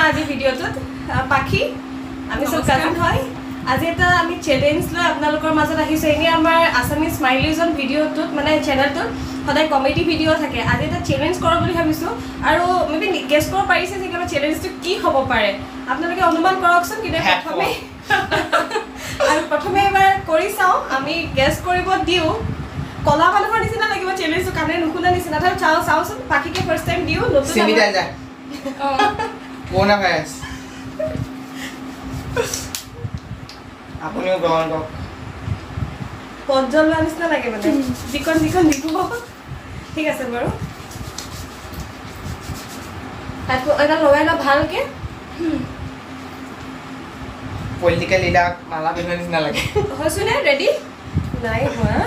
আজি ভিডিঅ'টোত। পাখি, আমি চব কাজিন হয়। আজি এটা আমি চেলেঞ্জ লৈ আপোনালোকৰ মাজত আহিছোঁ। এনেই আমাৰ আছামিজ স্মাইলিজন ভিডিঅ'টোত মানে চেনেলটোত সদায় কমেডি ভিডিঅ' থাকে। আজি এটা চেলেঞ্জ কৰোঁ বুলি ভাবিছোঁ আৰু মে বি গেছ কৰিব পাৰিছে যে আমাৰ চেলেঞ্জটো কি হ'ব পাৰে। আপোনালোকে অনুমান কৰকচোন। কিন্তু প্ৰথমে আৰু প্ৰথমে এবাৰ কৰি চাওঁ, আমি গেছ কৰিব দিওঁ। কলা মানুহৰ নিচিনা লাগিব চেলেঞ্জটো, কাণে নুশুনা নিচিনা। তথাপি চাওঁ চাওঁচোন, পাখিকে ফাৰ্ষ্ট টাইম দিওঁ। নতুন কৰোণা ভাইৰাছ, আপুনিও গ্ৰহণ কৰক। পদ জ্বলোৱা নিচিনা লাগে মানে, যিকণ যিকণ দিব। ঠিক আছে বাৰু, এটা লগাই লোৱা ভালকে। পলিটিকেল লিডাৰ মালা পিন্ধোৱা নিচিনা লাগে। হৈছোনে ৰেডি? নাই হোৱা।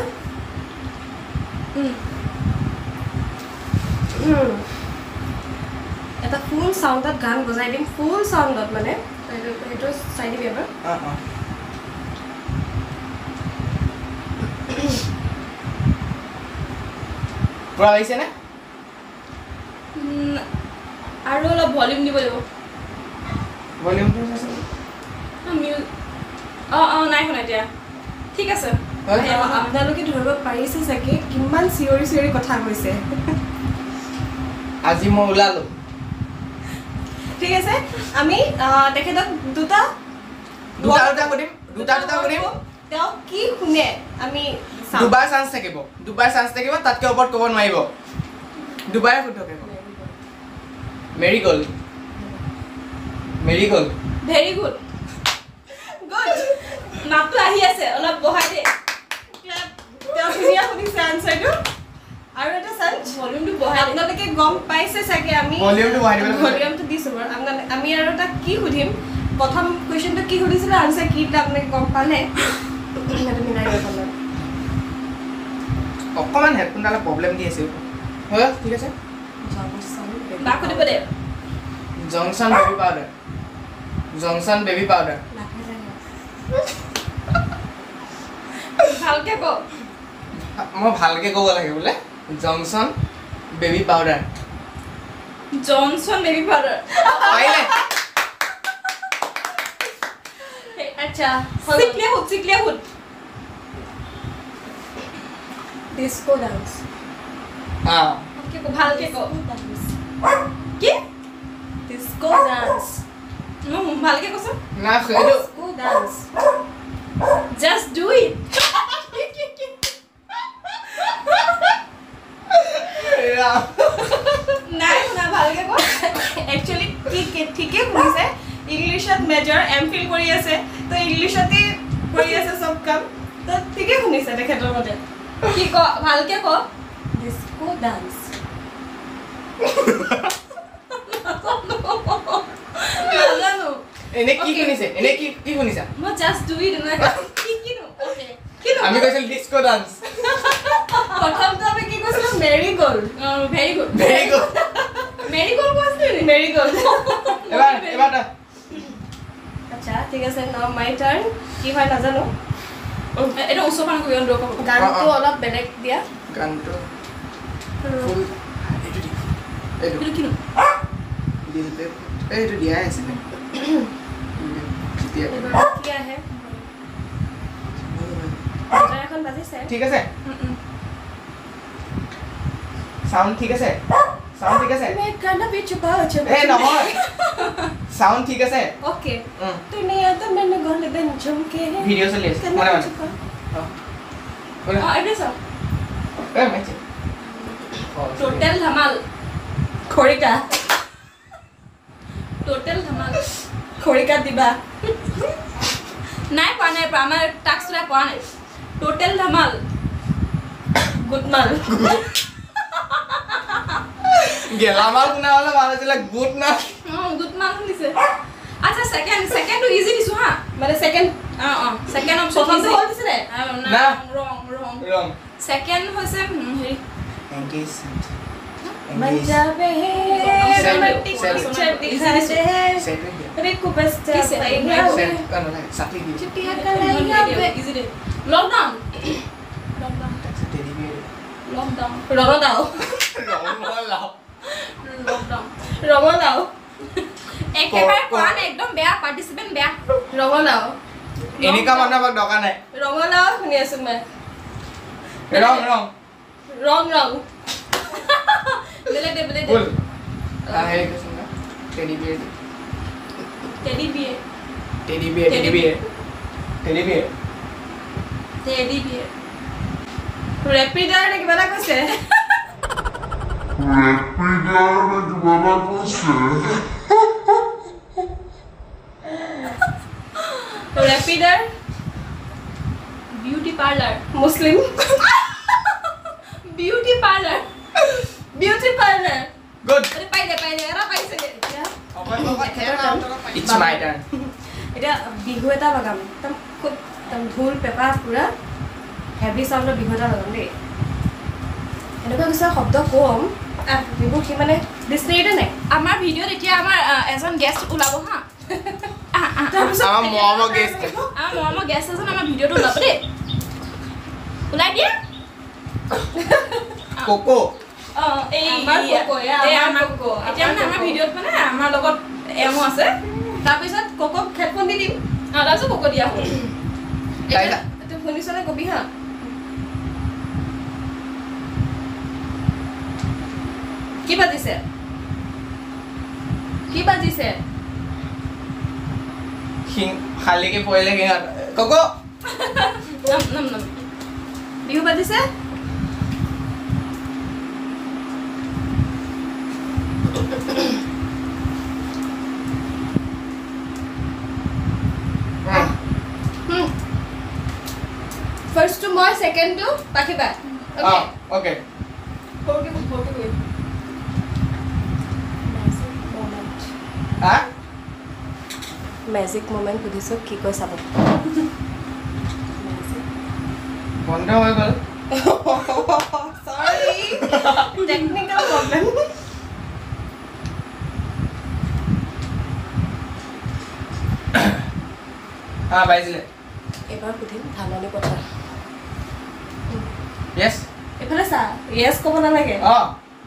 এটা ফুল চাউণ্ডত গান বজাই দিম, ফুল চাউণ্ডত মানে সেইটো চাই দিবি এবাৰ। পুৰা আহিছেনে? আৰু অলপ ভলিউম দিব লাগিব। ভলিউমটো অঁ অঁ নাই শুনা এতিয়া। ঠিক আছে, আপোনালোকে ধৰিব পাৰিছে চাগে কিমান চিঞৰি চিঞৰি কথা কৈছে। আজি মই ওলালো। ঠিক আছে, আমি তেখেতক দুটা দুটা দুটা সুধিম, দুটা দুটা সুধিম। তেওঁ কি শুনে আমি দুবাৰ চান্স থাকিব, দুবাৰ চান্স থাকিব, তাতকৈ ওপৰত ক'ব নোৱাৰিব। দুবাৰে শুদ্ধ থাকিব। Marigold, marigold. Very good, good. মাতটো আহি আছে, অলপ বঢ়াই দে। তেওঁ ধুনীয়া শুনিছে আনচাৰটো। আৰু এটা চান্স, ভলিউমটো বঢ়াই। আপোনালোকে গম পাইছে চাগে আমি ভলিউমটো বঢ়াই দিব, ভলিউমটো দিছোঁ বাৰু। আমি আৰু এটা কি সুধিম, প্ৰথম কুৱেশ্যনটো কি সুধিছিলে, আনচাৰ কি দিলে আপোনালোকে গম পালে। মিলাই ল'ব অকণমান হেডফোনডালে প্ৰব্লেম দি আছে। হয়, ঠিক আছে। বাক সুধিব দে। Johnson baby powder, Johnson baby powder. ভালকে ক। মই ভালকে ক'ব লাগে বোলে। Johnson baby powder, Johnson baby powder. পাৰিলে? আচ্ছা, চিকলিয়া সুধ, চিকলিয়া সুধ। Disco dance. ভালকে ক, ভালকে ক। কি ডিস্কো ডান্স? ভালকে কচোন। না, সেইটো disco dance. Just do it. নাই শুনা, ভালকে ক। একচুৱেলি ঠিকেই শুনিছে। ইংলিছত মেজৰ, এম ফিল কৰি আছে, তো ইংলিছতেই কৰি আছে চব কাম, তো ঠিকেই শুনিছে তেখেতৰ মতে। কি ক, ভালকে ক। Disco dance. নাজানো। এনে কি শুনিছে? এনে কি কি শুনিছা? মই জাষ্ট do it. কি কিনো? আমি কৈছিলো ডিস্কো ডান্স। প্ৰথমটো আমি কি কৈছিলো? Marigold. Very good, very good. Marigold কৈছিলো নি? মেৰিগ'ল্ড। এবাৰ এবাৰ। আচ্ছা ঠিক আছে, নাও মাই টাৰ্ণ। কি হয় নাজানো। এইটো ওচৰ পৰা নকবি, দূৰৰ পৰা। গানটো অলপ বেলেগ দিয়া। গানটো এইটো দি, এইটো কিনো? এইটো দিয়াই আছিলে। কি আহে? এখন বাজিছে। ঠিক আছে, চাউণ্ড ঠিক আছে, চাউণ্ড ঠিক আছে। এই নহয়, চাউণ্ড ঠিক আছে। অ'কে। দুনিয়া তো মেনু গোল্ডেন ঝুমকে ভিডিঅ' চলি আছে। মানে মানে অঁ, এইটো চাওঁ। টোটেল ধামাল। খৰিকা। টোটেল ধামাল। খৰিকাত দিবা। নাই পোৱা, নাই পোৱা, আমাৰ টাস্ক নাই পোৱা নাই। টোটেল ধামাল। গুটমাল। গেলামাল শুনা হ'লে ভাল আছিলে। গুট না, অঁ, গুটমাল শুনিছে। আচ্ছা, ছেকেণ্ড, ছেকেণ্ডটো ইজি দিছোঁ হা। মানে ছেকেণ্ড? অঁ অঁ, ছেকেণ্ড অপশ্যন। প্ৰথমটো হ'ল দিছিলে। না, ৰং ৰং ৰং। ছেকেণ্ড হৈছে হেৰি এংগেজমেণ্ট। मन जावे रोमांटिक पिक्चर दिखा दे रिकु बस्ता चुटिया कलाइया वे। ইজি দে। Lockdown, lockdown, lockdown. ৰঙালাও, ৰঙালাও, লকডাউন, ৰঙালাও। একেবাৰে পোৱা নাই, একদম বেয়া পাৰ্টিচিপেণ্ট, বেয়া। ৰঙালাও। এনেকুৱা মানুহ আমাক দৰকাৰ নাই। ৰঙালাও শুনি আছো মই। ৰং ৰং ৰং ৰং। বেলেগ দে, বেলেগ দে। বল, হেৰি কৈছোন না, teddy bear, teddy bear, teddy bear, teddy bear, teddy bear, teddy bear. ৰেপিডাৰ নে কিবা এটা কৈছে। ৰেপিডাৰ নে কিবা এটা কৈছে। ৰেপিডাৰ। Beauty parlour. Muslim. Beauty parlour, beauty parlour. Good. পাইলে, পাইলে, এটা পাইছে। এতিয়া It's my turn. এতিয়া বিহু এটা লগাম, একদম খুব একদম ঢোল পেঁপা পুৰা হেভি চাউণ্ডৰ বিহু এটা লগাম দেই। এনেকুৱা কিছুমান শব্দ কম যিবোৰ কি মানে ডিক্সনেৰীতে নাই। আমাৰ ভিডিঅ'ত এতিয়া আমাৰ এজন গেষ্ট ওলাব হা। তাৰপিছত আমাৰ মৰমৰ গেষ্ট। আমাৰ মৰমৰ গেষ্ট এজন আমাৰ ভিডিঅ'টো ওলাব দেই, ওলাই দিয়া। ককো। অঁ, এই আমাৰ ককো, এয়া এই আমাৰ আমাৰ ককো, এতিয়া মানে আমাৰ আমাৰ ককো। ভিডিঅ'ত মানে আমাৰ লগত এমো আছে। তাৰপিছত ককক হেডফোন দি দিম। অঁ, তাৰপিছত ককো দিয়া হ'ব। তাই- তই শুনিছনে কবি হা। কি বাজিছে? কি বাজিছে? শিং শালিকে পৰিলে সিহঁত ককো। নম নম নম। বিহু বাজিছে। ফাৰ্ষ্টটো মই, ছেকেণ্ডটো পাখি বা। অঁ, অ'কে। সৰুকে সৰুকে কৰি। হা। মেজিক মমেণ্ট সুধিছোঁ, কি কয় চাব। বন্ধ হৈ গ'ল। চৰি, টেকনিকেল প্ৰব্লেম। হা, বাজিছিলে। এইবাৰ সুধিম ধাননি পথাৰ। য়েছ। এইফালে চা, য়েছ ক'ব নালাগে। অঁ।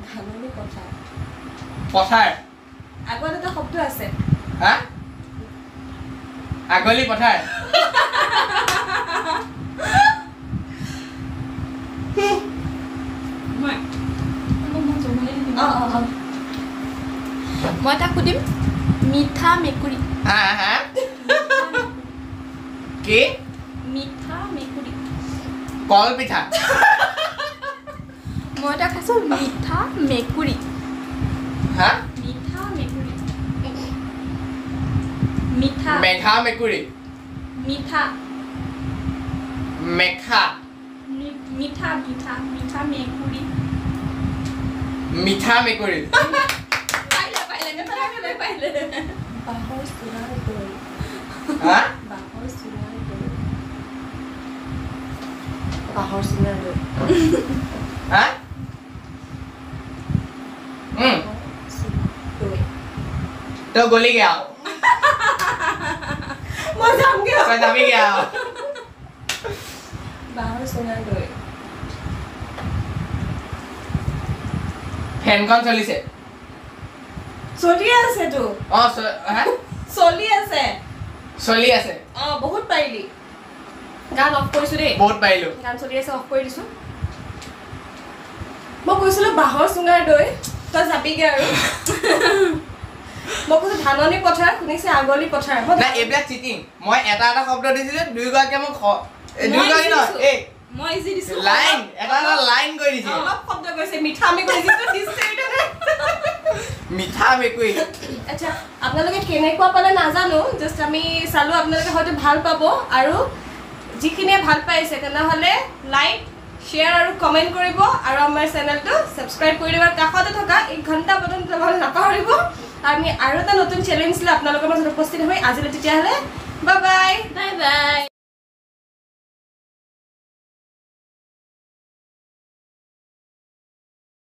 ধাননি পথাৰ। পথাৰ। আগত এটা শব্দ আছে। হা, আগলি পথাৰ। মই মই জমনি দিম। অঁ অঁ অঁ। মই তাক সুধিম মিঠা মেকুৰী। হা হা, কি? মিঠা মেকুৰী। কল পিঠা। মই তাক খাইছোঁ মিঠা মেকুৰী। হা। মিঠা মেকুৰী, মিঠা। মেঘা মেকুৰী। মিঠা। মেখা। মিঠা মিঠা মিঠা মেকুৰী। মিঠা মেকুৰী। পাইলে, পাইলে, পাইলে, পাইলে। বাঁহৰ চুঙাৰ দৈ। হা। বাঁহৰ চুঙাৰ দৈ, বাঁহৰ চুঙাৰ দৈ। হা। চুঙাৰ দৈ। তই গ'লিগে আৰু। মই যামগে। তই যাবিগে আৰু। বাঁহৰ চুঙাৰ দৈ। ফেনখন চলিছে। চলি আছেতো। অঁ, হা। চলি আছে। চলি আছে। অঁ, বহুত পাৰিলি। গান অফ কৰিছোঁ দেই। বহুত পাৰিলো। গান চলি আছে, অফ কৰি দিছোঁ। মই কৈছিলোঁ বাঁহৰ চুঙাৰ দৈ, তই যাবিগে আৰু। মই কৈছোঁ ধাননি পথাৰ, শুনিছে আগলি পথাৰ। মই নাই, এইবিলাক চিটিং। মই এটা এটা শব্দ দিছিলো, দুয়োগৰাকীয়ে মোক দুয়োগৰাকী নহয়, এই মই ইজি দিছোঁ। লাইন এটা এটা লাইন কৰি দিছে। অলপ শব্দ কৈছে, মিঠা মেকুৰী যিটো দিছে। মিঠা মেকুৰী। আচ্ছা, আপোনালোকে কেনেকুৱা পালে নাজানো, জাষ্ট আমি চালোঁ, আপোনালোকে হয়তো ভাল পাব। আৰু যিখিনিয়ে ভাল পাইছে তেনেহ'লে লাইক, শ্বেয়াৰ আৰু কমেণ্ট কৰিব আৰু আমাৰ চেনেলটো ছাবস্ক্ৰাইব কৰি দিব। কাষতে থকা এই ঘণ্টা বাটনটো দবাবলৈ নাপাহৰিব। আমি আৰু এটা নতুন চেলেঞ্জ লৈ আপোনালোকৰ মাজত উপস্থিত হৈ আজিলৈ তেতিয়াহ'লে বাই বাই। Bye bye.